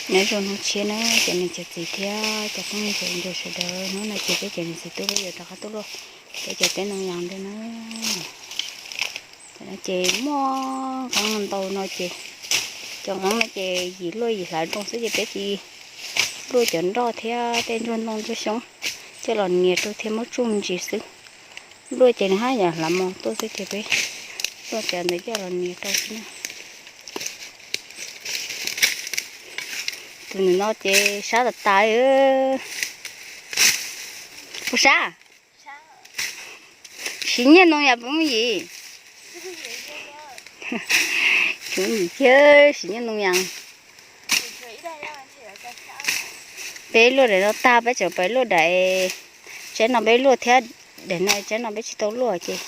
Nyob zoo hnub tshiab na cov niam cov txiv thiab cov phooj ywg cov ncua sawv daws, hnub no ces peb cov niam txiv tub peb yuav rov qab tuaj luaj peb cov teb ntoo yas ntawd na. Tam no ces muaj qeeb ntau no ces, cov qeeb no ces yim luaj yim hlav nroo xwb ces peb cia li luaj cov nroj thiab tej ntsuag ntoo ntsuag xyoob coj los nias rau thiab muab tsuj me ntsis xwb. Luaj ces nws haj yam hlav mos tuaj xwb ces peb luaj cov ntawd coj los nias rau xwb na. Tus ntawm no ces sab tas tas li. Puas sab? Siv nyiaj ntoo yas puas muaj yim? Tsuav yim thiab siv nyiaj ntoo yas. Peb luaj daim no tag peb tseem pais luaj daim, tsaib no peb luaj thiab, daim no tsaib no peb tsis tau luaj ces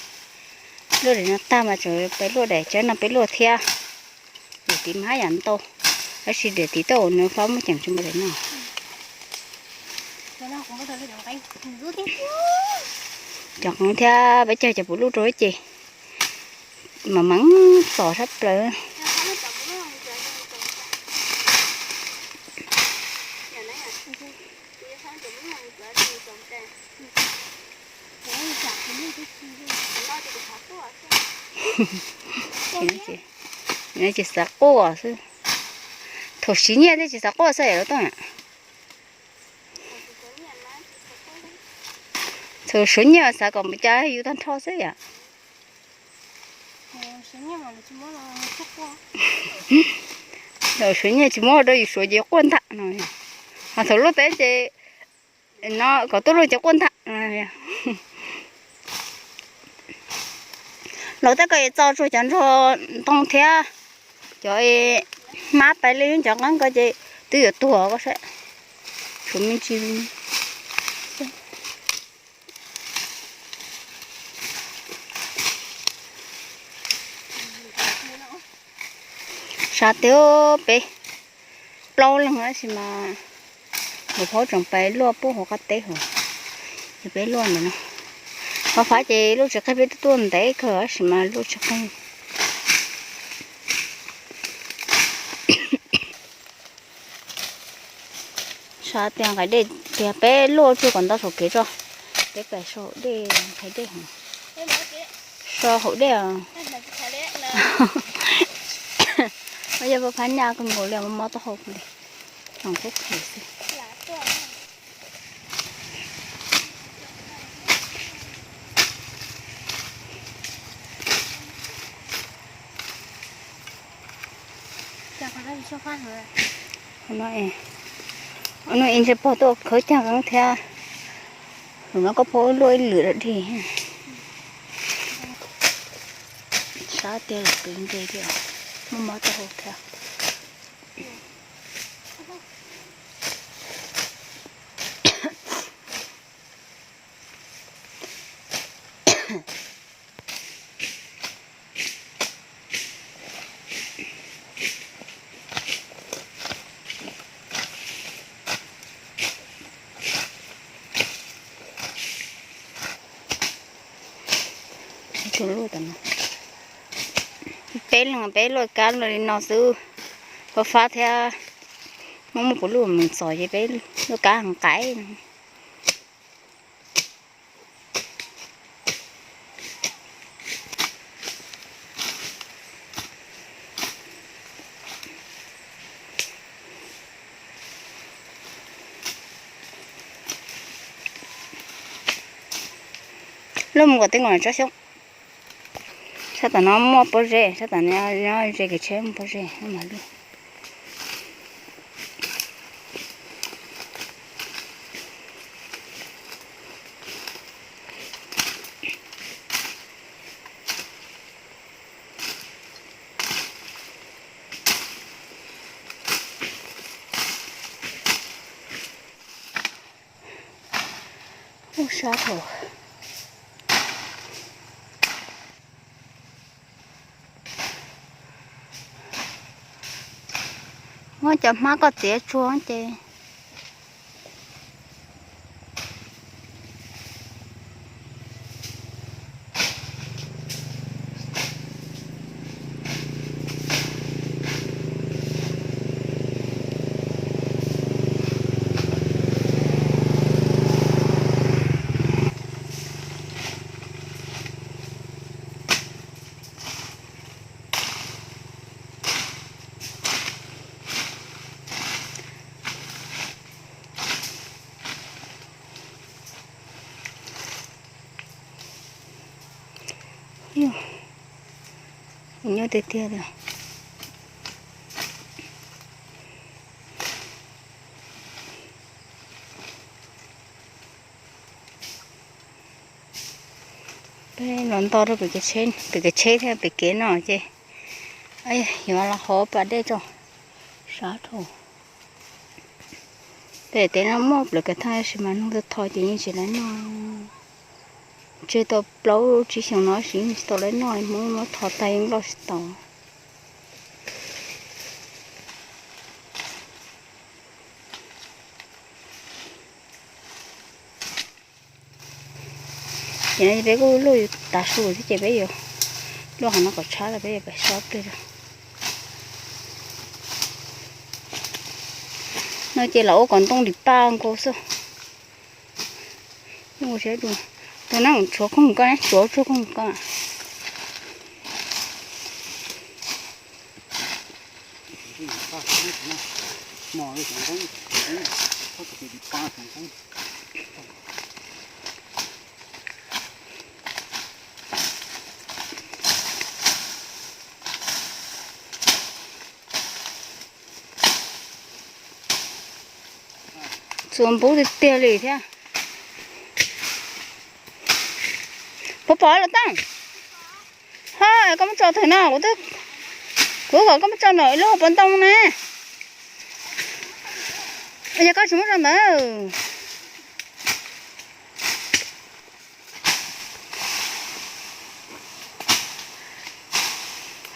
luaj daim no tag mas tseem pais luaj daim tsaib no peb luaj thiab. Daim tid mas haj yam ntau, tab sis daim tid tau nws fab muab ceem tsis npaum daim no. Cov qeeb thiab peb cog cov puv luj rau ces mas meev txom sab plaws. Ces xav quaj xwb. Thaum siv nyiaj thiaj tsis xav quaj xwb yom Lauj Tooj. Thaum suav nyiaj xav kom mus cas yus tag nrho xwb yom. Thaum suav nyiaj tsis muab rau yus suav ces quaj ntag no. Ho thaum luaj teb ces no kom tuaj luaj ces quaj ntag. Los tej ko txo tsuag cov ntsuag ntoo thiab cov hmab pais li cov qeeb ko ces twb yuav tuag ko saib. Tshuav me ntsis. Sab tiag peb plaub leeg tab sis mas npawg Phaub tseem pais luaj puag hauv qab teb hauv, ces peb luaj ntawm no. Pab Fab ces luaj tsis qeeg, peb twb tuaj ntev kawg tab sis mas luaj tsis qeeg. Sab tias nqaij dej tias peb luaj tsuag kom ntau saum kev tso, peb pais so hauv dej, nqaij dej, so hauv dej. Yog Pab Fab nyaj kawg nkaus li, mob mob taub hau li, tsoom tub qhe xwb. No es ntshe pog tuaj khawb cag qeeb thiab, lub no koj phob luaj ib lwm dog dig. Sab tiag pw nce li, mob mob taub hau thiab. Peb leeg peb luaj kab luaj li no xwb, Pab Fab thiab muaj muaj puv luj mus txog ces peb luaj kab heev qaib no. Luaj mus kom tej nkaus tsob xyoob. Sab tom no muaj pob zeb, sab tom no ze kev tsheb muaj pob zeb mas luaj. Ub sab dhau. Muab cov hmab koj txiav tsuag ces Tiag tiag li. Peb los nto rau pem kev tsheb, pem kev tsheb thiab pem kev no ces yuav los hov pas dej tso, sab dhau. Pem tej no muaj plaws kawg thaj tab sis mas nug tau tho ces yeej tsis lawv noj. Tseg tau plaub tsib xyoos no tab sis yeej tsis tau lawv noj, muab muab tho tag yeej loj tsis tau. Ces no peb kuj luaj tav su thiab ces peb yuav luaj qhov no kom tshab los peb yuav pais so ib pliag. No ces los ua kom ntoo lim paj nkaus xwb. Ua siab dua. Tus no tshuav khoom koj, tshuav tshuav khoom koj. Txuas npub tiag tiag li thiab. Puas pom los Tooj? Ho koj muab tso thawm no, kuv twb, kuv kom koj muab tso ntawm ib lub hauv paus ntoo na. Yog koj tsis muab tso ntawd.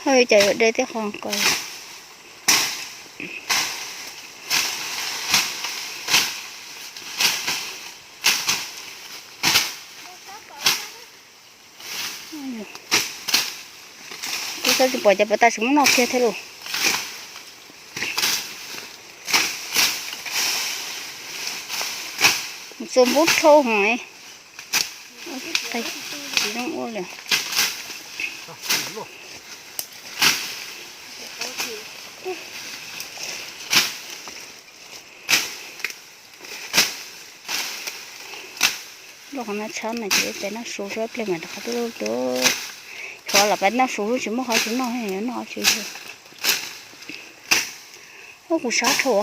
Ho cas yuav de tej qhov ko. Kuv xav tsis pom cas pas tas tsis muab noj kiag thiab lauj. Txuas npub dhau hos. Tsis zoo ua li. Luaj qhov no tshab mas ces peb noj su seb pliag mas rov qab tuaj. Xyov los peb noj su tsis muaj qhov tsis noj, noj tsis. Ub, kuv sab dhau.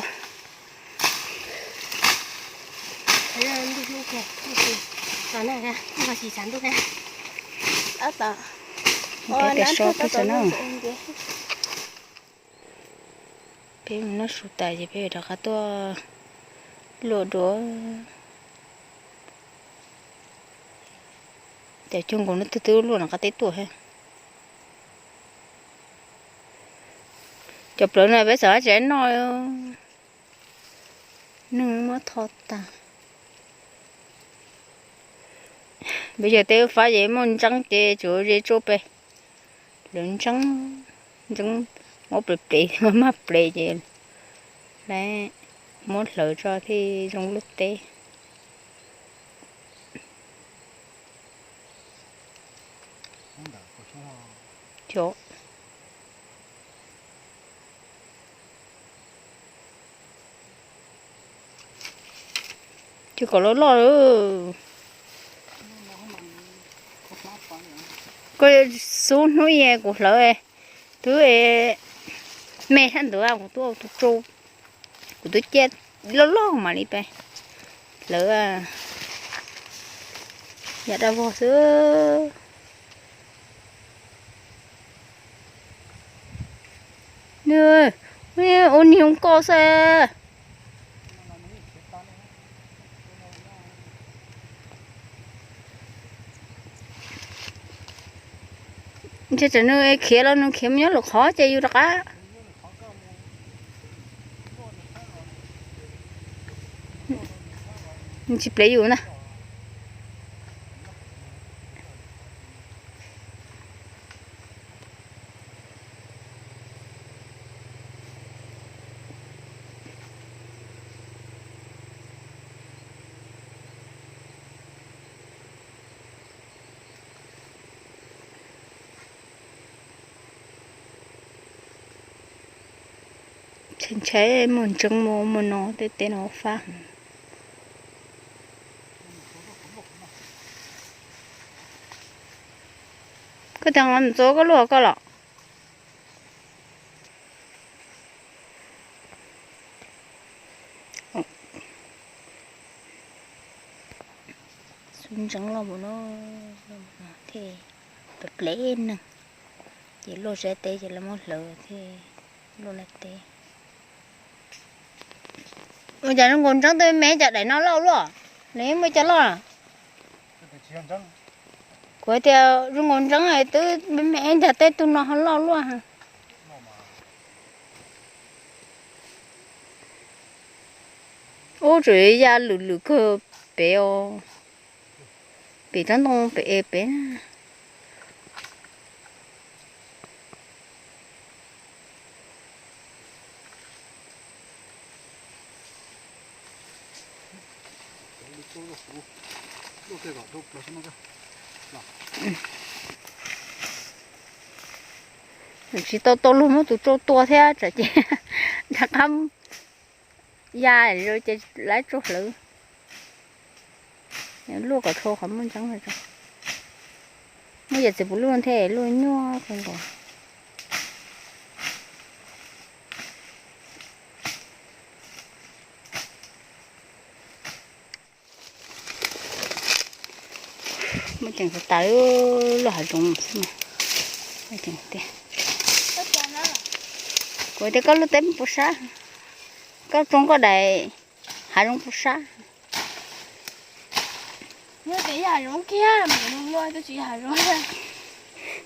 Peb mus noj su tas ces peb rov qab tuaj luaj dua. Ces cuag nkaus no twb twb luaj nram qab teb tuaj thiab. Cov plawv no peb xav tsis noj, neeg muab tho tas. Peb yog teb fab ces muaj ntseeb ces tsuas ze tsuab pem. Lawv ntseeb, ntseeb muab plev plev, maj plev ces lawv muab hlawv tso thiaj zoo lub teb. Ces kom loj loj lawm. Koj xub hnub ib kuv hlawv, twb me sab ntawd kuv tuaj, kuv twb ciaj loj loj mam li pem hlawv. Yam dab vog xwb. Ua niag zoo koj xwb. Ntshe tseem nws khiav los nws khiav mus nyob lwm qhov ces yus rov qab. Nws tsis plev yus na. Ntshai ntshai muaj ntseeb muaj muaj no tej teb no fab heev. Koj tias ntxuav koj luaj koj los. Ntseev loj mus no, thiaj pem pleb neeg, ces luaj sab teb ces lawv muab hlawv thiaj luaj laj teb. Ua cas zoo nkaus ntseev twb me me cas daim no loj luaj, nws muaj cov loj. Kuv tias zoo nkaus ntseev twb me me cas tej tug no ho loj luaj. Ub, tseem ya lwm lwm kawg pem os, pem tsob ntoo pem es pem. Tsis tau tau luag muab tus tsau tua thiab tsam ces rov qab ya ces lawv tsau hlawv. Luaj kom dhau qhov muaj ntseeb. Muab yam txiv puv luaj thiab luaj nyuaj kawg nkaus. Muaj ceem tas tas luaj hav zoov xwb mas. Kuv tias koj luaj teb puv sab, koj tsoo koj daim hav zoov puv sab.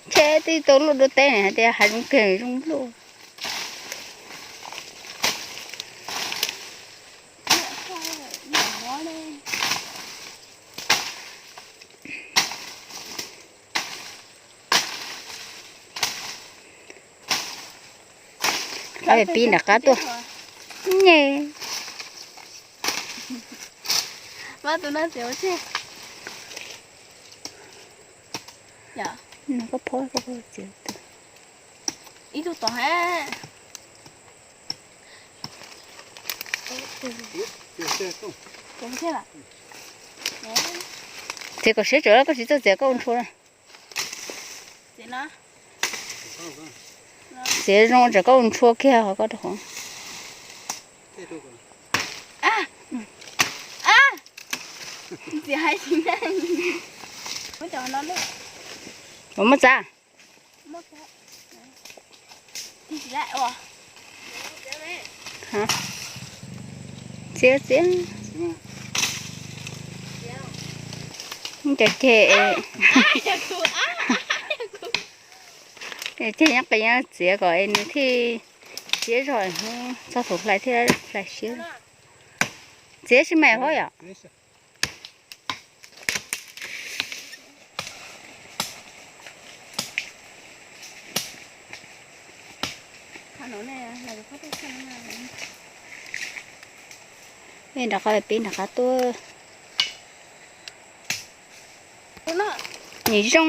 Ntshe twb tau luaj dua teb hais tias hav zoov kiag zoo luaj. Qab pib nram qab tuaj. Nyej. Koj phob, koj phob txiav. Ib tug tom he. Txiav kom siab tsawv, koj tsis txawj txiav koj ua ntshua. Txiav zoo tsam koj ua ntshua kiag ho koj rau qhov. Ua muab txav. Txiav txiav. Cov ceg, ceg nyob qis nyob txiav kom es nws thiaj siab zog, txog thaum hlais thiaj hlais siab. Txiav sib mais hov yom. Nram qab pib nram qab tuaj. Nws zoo.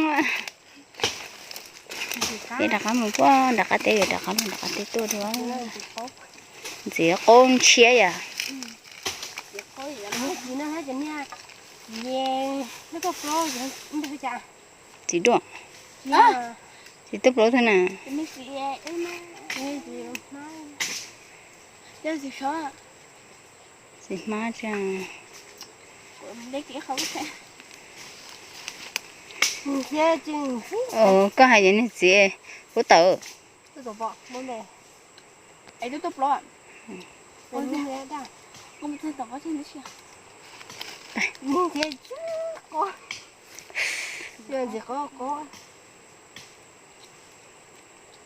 Peb rov qab mus puag nram qab teb, yuav rov qab mus nram qab teb tuaj dua. Ntxiv qaub ntshiab yom. Txiv duaj. Txiv tuaj plaub thiab na. Txiv hmab tsa. Koj hais yog niag txiv huab tawm.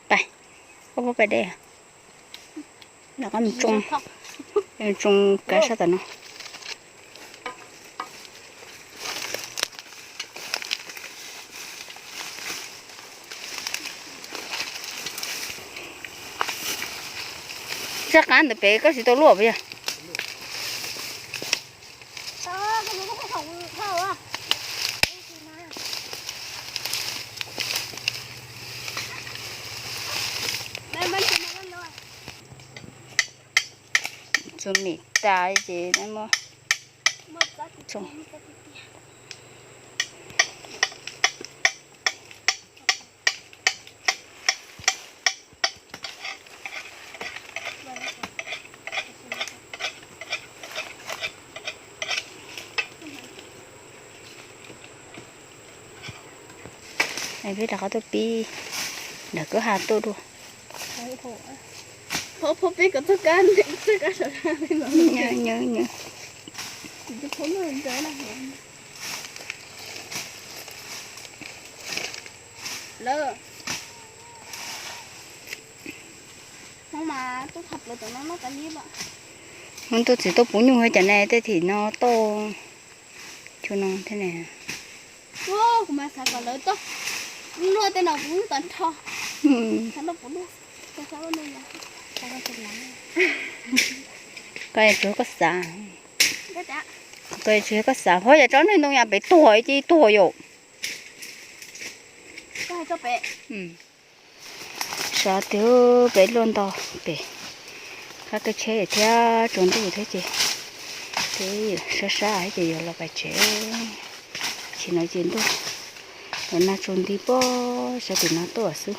Pais, koj puas pais deb? Rov qab mus tsoo, tsoo kav sab tom no. Sab qab ntawd pem koj tsis tau luaj puas yog? Txus mim tas ces muab tsoo. Peb rov qab tuaj pib, lawv kuj ha tuaj dua. Hmoob tub txiv tuaj puv nyuj cov ne tej thim no tuaj, cua no thiab ne. Kuv mas xav kom lawv tuaj luaj tej no puv nyuj tag nrho. Koj tsis koj xav, koj tsis koj xav, huab yog tsob niag ntoo yas pem tuag cia tuag yom. Sab twg pem luaj ntog pem, qab kab tsheb thiab tsaus ntuj thiab ces, ces sab sab thiab ces yuav los pais tsev. Tsis no ces ntuj los nag tsaus nti pog sab tim no tuaj xwb,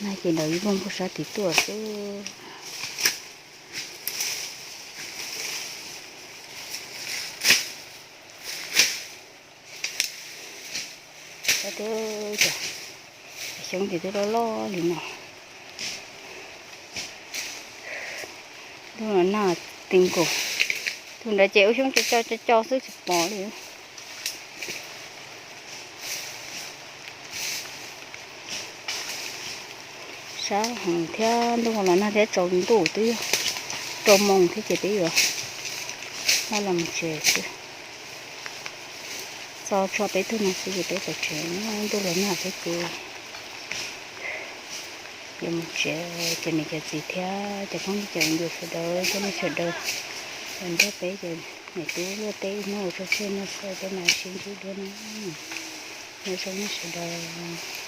nag ces nrov ib voog pog sab tim tuaj xwb. Xyoob ces twb loj loj li no. Ntuj los nag ti nkaus, tus nrad ces ua xyoob co co co xwb tsis pom li. Sab heev thiab ntuj los nag thiab tsaus ntuj twb yog rau moos thiab ces peb yuav maj los mus tsev xwb. Txo tso peb tug no xwb ces peb pais tsev, ntuj los nag thiab ces yuav mus tsev. Ces niam cov txiv thiab cov phooj ywg cov ncua sawv daws, cov nej sawv daws los nrog peb cov niam tub luaj teb ib hnub ua tsaug tshiab no xwb, peb mam sib ntsib dua na. Nyob zoo nej sawv daws.